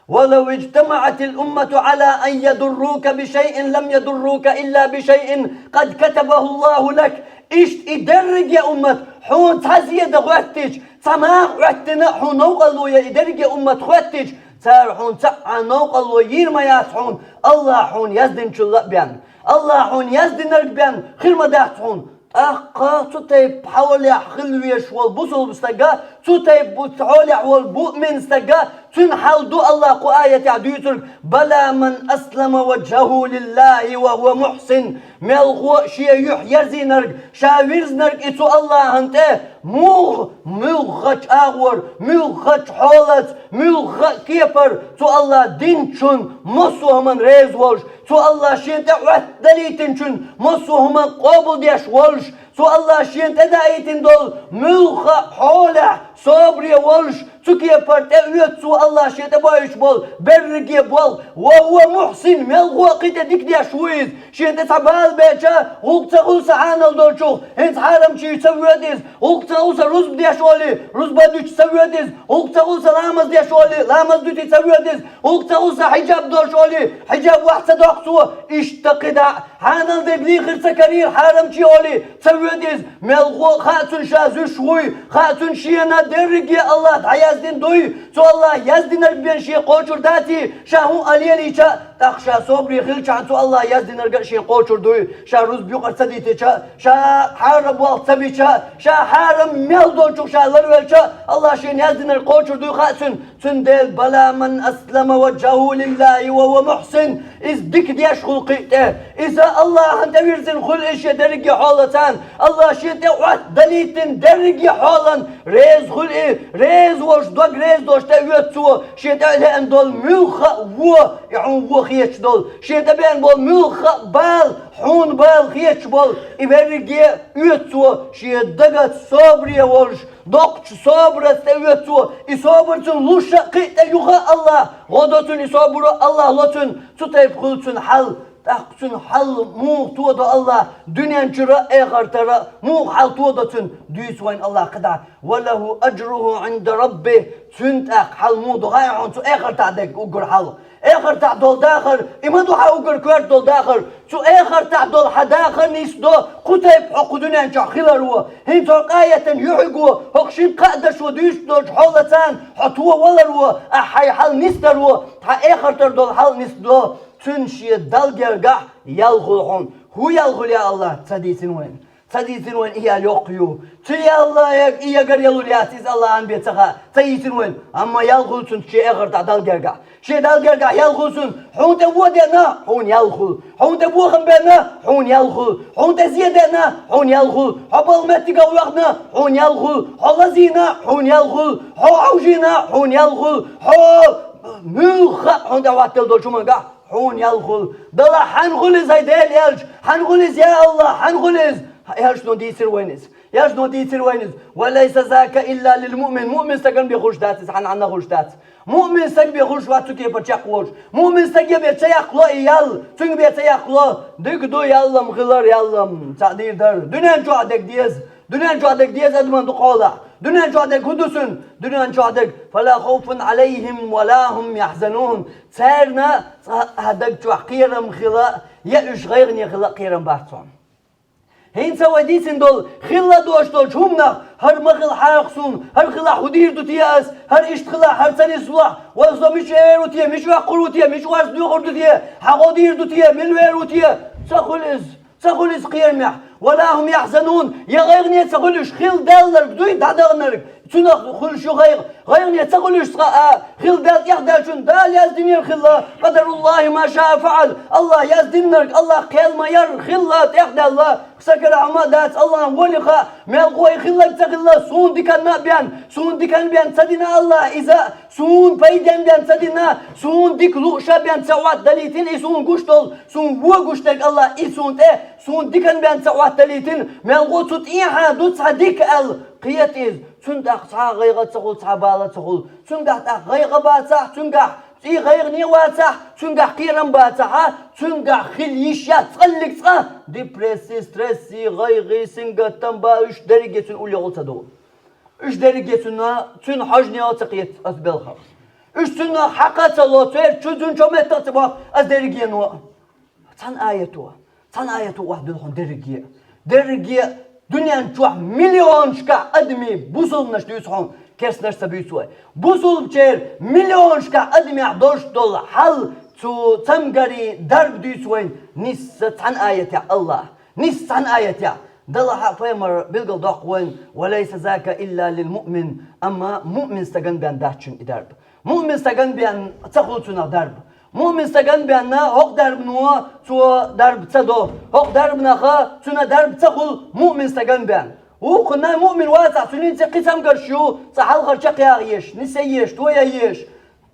«Ва лав иджтамаӀатил уммату Ӏала ан ядуррука би шайин, лам ядуррука илла би шайин къад катабаху Аллаху лак». Иштта и дерриге уммат хьуна цхьа зе дан гӀоьттича, цхьа маха Ӏоьттина а хьуна новкъарло ян и дерриге уммат гӀоьттича, цара хьуна цхьа а новкъарло йийр ма яц хьуна, Аллахь хьуна яздинчул а бен. Аллахь хьуна яздинарг бен хир ма дац хьуна. ТӀаккха цу тайпа хьолехь хила везаш волу бусулба стага, цу тайпа бу-, хьолехь волу муъмин стага, цуьнан хьал ду Аллахь кху аятехь дуьйцург: «Бала ман аслама ваджхаху лиллахи ва хува мухсин». Мелхо а шен юьхь ерзийнарг, ша вирзинарг и цу Аллахьан тӀе, муьлх-, муьлххачу агӀор, муьлххачу хьолаца, муьлхха а кепара цу Аллахь динчун массо а хӀуманна реза волуш, цу Аллахь шена тӀе Ӏоьттадалийтинчун массо а хӀуманна къобалдеш волуш, цу Аллахь шена тӀедаийтина долу муьлхха а хьолехь собаре волуш, Цу кепара тӀеоьцу цо Аллах шен тӀе боуьйтуш болу берриге болх, ва хува мухьсин, мелхо а кхин тӀе дика деш ву иза. Шен тӀе цхьа бала беча, гӀуллакх ца хуьлу сан хьанал долчух, хӀинца хьарамчий ца воьду иза, гӀуллакх ца хуьлу сан рузба деш олий, рузба дуьтуш ца воьду иза, гӀуллакх ца хуьлу сан ламаз деш олий, ламаз дуьтий ца воьду иза, гӀуллакх ца хуьлу сан хьиджаб долуш олий, хьиджаб вахь ца доккху цо, иштта кхидӀа а, хьанал дерг лийхира ца карийра хьарамчий олий, ца воьду иза, мелхо а хаьа цунна ша зуьйш вуй, хаьа цунна шена дерриге Аллах дӀаяздина дуй, цу Аллах яздинарг бен шен кхочур даций, ша хӀун а лелийча а, тӀаккха ша собаре хилчахьана цу Аллах яздинарг а шен кхочур дуй, ша рузба юкъара ца дитича а, ша хьарам болх ца бича а, ша хьарам мел долчух ша ларвелча а, Аллах шена яздинарг кхочур дуй хаьа цунна. Цундела бала ман аслама ваджхӀаху лиллахӀи ва хува мухьсин, иза дика деш хуьлу кхин тӀе. Иза Аллахьан тӀевирзина хуьлу и шен дерриге хьолаца, Аллах шен тӀе Ӏотта далийтина дерриге хьолан реза хуьлу и, реза волуш, дог реза долуш тӀеоьцу цо, шен тӀе леана долу муьлхха а вон, и хьуна вон хеташ долу, шен тӀе беана болу муьлхха а бала, хьуна бала хеташ болу, и верриге а оьцу цо, шен дагаца собаре волуш, доккхачу собараца тӀеоьцу цо, и собар цунна луш а кхин тӀе юха а Аллах, гӀо до цунна и собаро, Аллах ло цунна, цу тайпа хуьлу цуьнан хьал, тӀаккха цуьнан хьал муха тодо Аллах, дуьнен чуьра а, эхартара а, муха хьал тодо цуьнан, дуьйцу вайна Аллах кхидӀа. Ва лахӀу аджрухӀу Ӏинда раббихӀ, цуьнан тӀаккха хьал муха до хаьий хьуна цу эхартахь дерг уггар хьал. Эхартахь долу дахар, и ма ду хьан уггар коьрта долу дахар, цу эхартахь долу хьан дахар нисдо, кху тайпа хьо кху дуьнен чохь хиларо, хӀинца хьо къа а еттина юьхьиг ву, хӀокху шина кхаа дашо дуьйцуш долчу хьолаца хьо товаларо, ахь хьайн хьал нисдаро, хьан эхартара долу хьал нисдо, цуьнан шен Далла гергахь ял хуьлу хьуна. ХӀун ял хуьлу, я Аллах, ца дийцина вайна? Ца дийцина вайна и ял йоккха ю. Цу ялла яг-, и ягар ялур яц, иза Аллахьан бен ца хаьа. Ца йийцина вайна. Амма ял хуьлу цунна шен эхартахь Далла гергахь. Шен Далла гергахь ял хуьлу цунна. Хьуна тӀе вон деана, хьуна ял хуьлу. Хьуна тӀе бохам беана, хьуна ял хуьлу. Хьуна тӀе зе деана, хьуна ял хуьлу. Хьо балха меттигах воьхна, хьуна ял хуьлу. Хьо лазийна, хьуна ял хуьлу. Хьо Ӏовжийна, хьуна ял хуьлу. Хьо муьлхха а хьуна тӀе хӀоттаделла долчу хӀуманга хьуна ял хуьлу. Далахь, хьан хуьлу иза, хӀай Дела элча? Хьан хуьлу иза, я Аллах, хьан хуьлу иза? Элчано дийцира вайна иза. Элчано дийцира вайна иза. Ва лайса зака илла лил муъмин. Муъмин стагана бен хуьлуш дац иза, хьан хьанна хуьлуш дац. Муъмин стаг бен хуьлуш вац цу кепара чекхволуш. Муъмин стаге бен ца яккхало и ял, цуьнга бен ца яккхало, дика ду, яллам хилар, яллам, цхьаъ дийр дара. Дуьнен чохь дерг деза. Дуьнен чохь дерг деза адаман дукхахьолахь. Дуьнен чохь дерг хӀун ду цуьнан? Дуьнен чохь дерг: «Фала хауфун Ӏалайхим ва ла хум яхьзанун». Царна цкъа а даг чохь кхерам хила, я уьш гӀайгӀане хила кхерам бац хьуна. ХӀинца вай дийцина долу, хилла долуш долчу хӀуманах: «ХӀара ма хила хьаха суна, хӀара хилахь хӀун дийр ду те ас, хӀара иштта хилахь, хӀара ца нислахь, вайн зо мича вер ву те, мича воккхур ву те, мича орца доьхур ду те, хьан гӀо дийр ду те, мила вер ву те?» Ца хуьлу иза. Ца хуьлу иза кхерамехь. «Ва ла хум яхьзанун». Я гӀайгӀане ца хуьлу уьш, хилла даьлларг дуй дӀадаханарг, цунах хуьлуш ю гӀайгӀа. ГӀайгӀане ца хуьлу уьш цкъа а, хилла даьлла тӀехдаьллачунна, Дала яздинера хилла, «къадаруллахӀи ма шаа фаӀал». Аллах яздинарг Аллах кхел ма яр, хилла тӀехдаьлла, сакара хӀума а дац, Аллахьан воле хаьа, мел гӀой хилларг ца хилла, суна диканна а бен, суна диканна бен ца дина Аллах иза, суна пайденна бен ца дина, суна дика лууша бен ца Ӏоттадалийтина и суна гуш долу, суна вон гуш дерг Аллах и суна тӀе, суна диканна бен ца Ӏоттадалийтина, мел гӀо цу тӀехьа ду цхьа дика аьлла, кхета иза, цуьнан тӀаккха цхьа а гӀайгӀа ца хуьлу, цхьа а бала ца хуьлу, цуьнгахь тӀаккха гӀайгӀа бацахь, цуьнгахь цӀий гӀайгӀане вацахь, цуьнгахь кхерам бацахь, цуьнгахь хила йиш яц цкъаллиг цкъа, депрессий, стрессий, гӀайгӀий, сингаттам ба, уьш дерриге цуьнан уллехула ца довла. Уьш дерриге цуьнан, цуьнан хьожанехула ца кхета ас белхах. Уьш цуьнан хьакха а ца ло, церан чу зуьнчо меттах а ца боху ас дерригено. Цхьана аято, цхьана аято охьадуьллу хьуна дерриге. Дерриге дуьнен чохь миллионашкахь адамийн, бусулбанаш дуьйцу хьуна, керстанаш ца буьйцу вай. Бусулбачеран миллионашкахь адамехь долуш долу хьал, цу цамгарийн дарба дуьйцу вайна нисса цхьана аятехь Аллах. Нисса цхьана аятехь. Далахь а пайхамар билгал доккху вайна: «Ва лайса зака илла лил муъмин», амма муъмин стагана бен дац цуьнан и дарба. Муъмин стагана бен ца хуьлу цунах дарба. Муъмин стагана бен хӀокху дарбано цо дарба ца до. ХӀокху дарбанах цуьнан дарба ца хуьлу муъмин стагана бен. Вукхунна муъмин вацахь, цуьнан цӀе кхин цамгарш ю, цкъа хьалхара чекхъяха езаш, нисъян езаш, тоян езаш,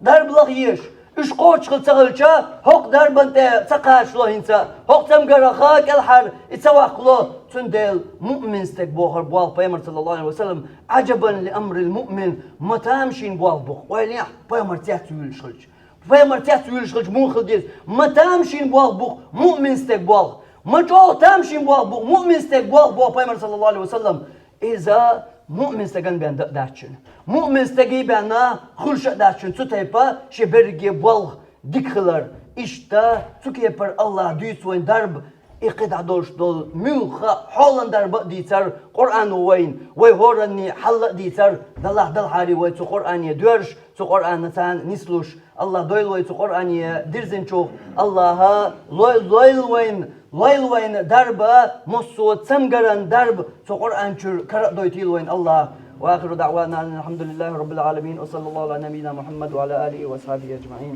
дарба лаха езаш. Уьш кхочушхила ца хилча, хӀокху дарбан тӀе ца кхачало хӀинца, хӀокху цамгараха кӀелхьара и ца ваккхало, цундела муъмин стаг бохура боху пайхамар, саллаллаху Ӏалайхи ва саллам, «Ӏаджабан ли амрил муъмин», ма тамашийна боху боху, ойла ехьа, пайхамар цец вуьйлуш хилча. Пайхамар цец вуьйлуш хилча муха хила деза? Ма тамашийна боху боху муъмин стаг боху. Ма чӀогӀа тамашийна боху боху муъмин стаг боху боху пайхамар, саллаллаху Ӏалайхи ва саллам. Иза муъмин стагана бен дан а дац шуна. Муъмин стаге бен хуьлуш а дац шуна цу тайпа шен берриге болх дика хилар. Иштта цу кепара Аллаха дуьйцу вайн дарба, и кхидӀа долуш долу муьлхха а хьолан дарба а дийцар Къуръано вайна, вай хӀоранний хьал а дийцар. Даллахь, далхьарий вай цу Къуръане доьрзуш, цу Къуръана царна нислуш. Аллаха дойла вай цу Къуръане дирзинчух. Аллаха лой-, лойла вайна, лойла вайна дарба, массо а цамгаран дарба цу Къуръан чуьра кара а дойтийла вайна Аллаха. وآخر دعوانا أن الحمد لله رب العالمين، وصلى الله على نبينا محمد وعلى آله وأصحابه أجمعين.